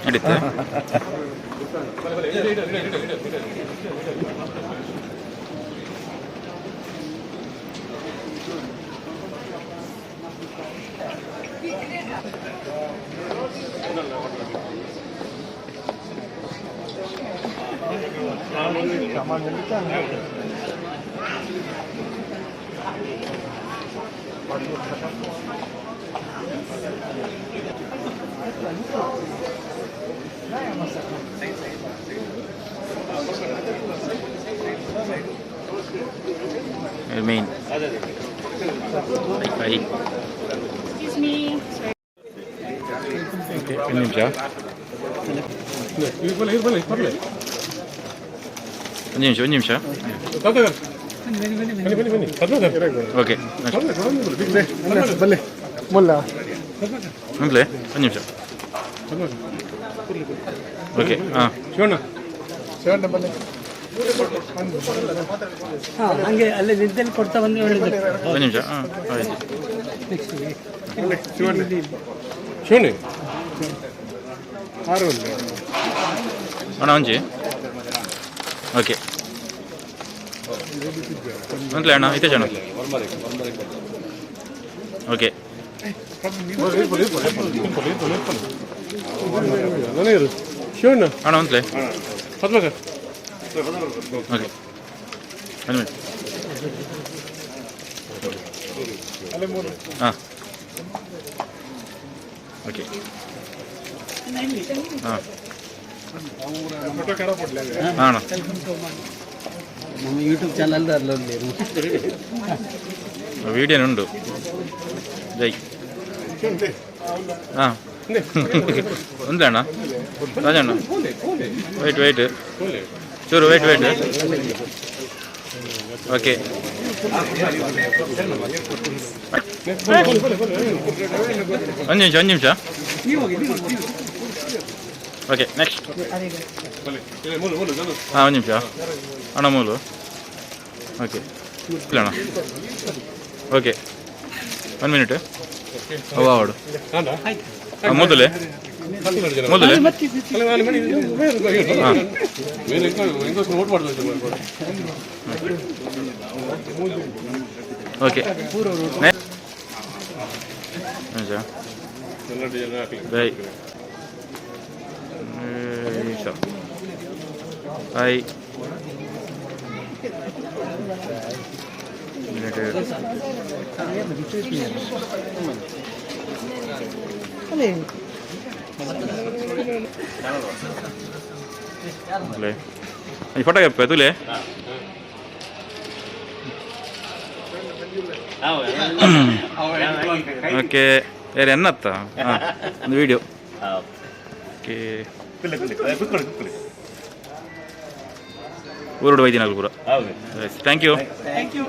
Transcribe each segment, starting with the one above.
ನಡೀತೆ. Main bye. Excuse me. Okay, ಒಂದು ನಿಮಿಷ, ಒಂದು ನಿಮಿಷ, ಒಂದು ನಿಮಿಷ. ಓಕೆ. ಬಲ್ಲೆ ಮುಲ್ಲ. ಅಂದ್ಲೆ ಒಂದು ನಿಮಿಷ. ಓಕೆ, ಹಾಂ. ಶಿವಣ್ಣ, ಶಿವಣ್ಣ ಬಲ್ಲೆ. ಹಾಂ, ಹಂಗೆ ಅಲ್ಲೇ ನಿಂತಲ್ಲಿ ಕೊಡ್ತಾ ಬಂದ್ರೆ ಒಳ್ಳೇದು. ಒಂದು ನಿಮಿಷ, ಹಾಂ, ಆಯ್ತು. ನೆಕ್ಸ್ಟ್. ಶಿವಣ್ಣ, ಶಿವಣ್ಣ ಆರು ಒಳ್ಳೆ. ಅಣ್ಣ, ಒಂಜಿ. ಓಕೆ, ಅಂದ್ಲೆ ಅಣ್ಣ, ಇತ್ತೆ ಅಣ್ಣ. ಓಕೆ. ಶಿವಣ್ಣ. ಅಣ್ಣ, ಒಂದ್ಲೆ. ಪದ್ಮಕರ್. ಓಕೆ, ಒಂದು ಮಿನಿಟ್. ಹಾಂ, ಓಕೆ, ಹಾಂ ಹಾಂ ಅಣ್ಣ. ನಮ್ಮ ಯೂಟ್ಯೂಬ್ ಚಾನಲ್ ಅಲ್ಲೊಂದು. ವೀಡಿಯೋನು ಉಂಡು. ಜೈ. ಹಾಂ, ಒಂದೇ ಅಣ್ಣ, ರಾಜಣ್ಣ. ವೆಯ್ಟ್ ವೆಯ್ಟ್, ಚೂರು ವೆಯ್ಟ್ ವೆಯ್ಟ್. ಓಕೆ. ಒಂದು ನಿಮಿಷ, ಒಂದು ನಿಮಿಷ. Okay, next. ಹಾಂ, ಒಂದು ನಿಮಿಷ ಅಣ್ಣ, ಮೂಲು. ಓಕೆ, ಇಲ್ಲ ಅಣ್ಣ. Okay, one minute. ಅವ ಅವಡು ಮೊದಲೇ ಮೊದಲೇ. ಹಾಂ. ಓಕೆ, ನಿಮಿಷ. ಬೈ ನಿಮಿಷ. Bye minute. ಅದೇ. ಈ ಫೋಟೋ ತುಲೆ. ಓಕೆ, ಬೇರೆ ಎನ್ನತ್ತ? ಹಾಂ, ಒಂದು ವಿಡಿಯೋ. ಓಕೆ, ಊರುಡು ವೈದ್ಯನಾಗಲು ಪೂರ. Thank you. Thank you.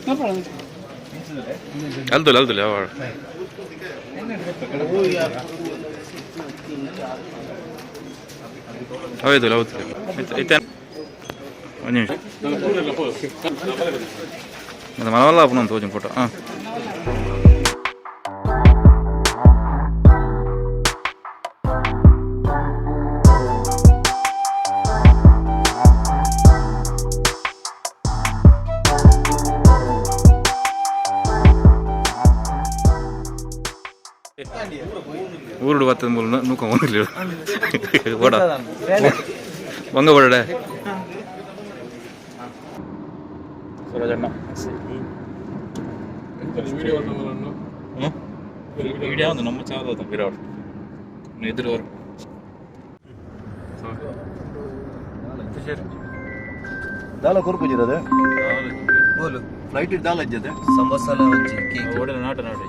No problem. ಅಲ್ದುಲ್ಲ, ಅಲ್ದುಲ್ಲ. ಅವ ಹೌದು ಹೌದು. ಇತ್ತೆ ಒಂದು ನಿಮಿಷ. ಮತ್ತೆ ಮನವಲ್ಲ ಅಪ್ಪನ ತೋಜಿನ ಫೋಟೋ. ಹಾಂ. ಊರುಡು ಬತ್ತದ ಮೂಲ ನೂಕ ಹೋಗ್ಲಿ ಓಡ ಬಂಗ ಓಡಡೆ. ಸೂರಜಣ್ಣ ವಿಡಿಯೋ ಒಂದು ನಮ್ಮ ಚಾನಲ್ ಬಿರಾಡ್ ಎದುರು. ದಾಲ ಕೊರ್ಪುಜಿರದ ಬೋಲು ಫ್ಲೈಟ್ ದಾಲ ಇಜ್ಜದೆ ಸಂಬಸಾಲ ಒಂಜಿ ಕೇಕ್. ಓಡಲ ನಾಟ ನಾಟ.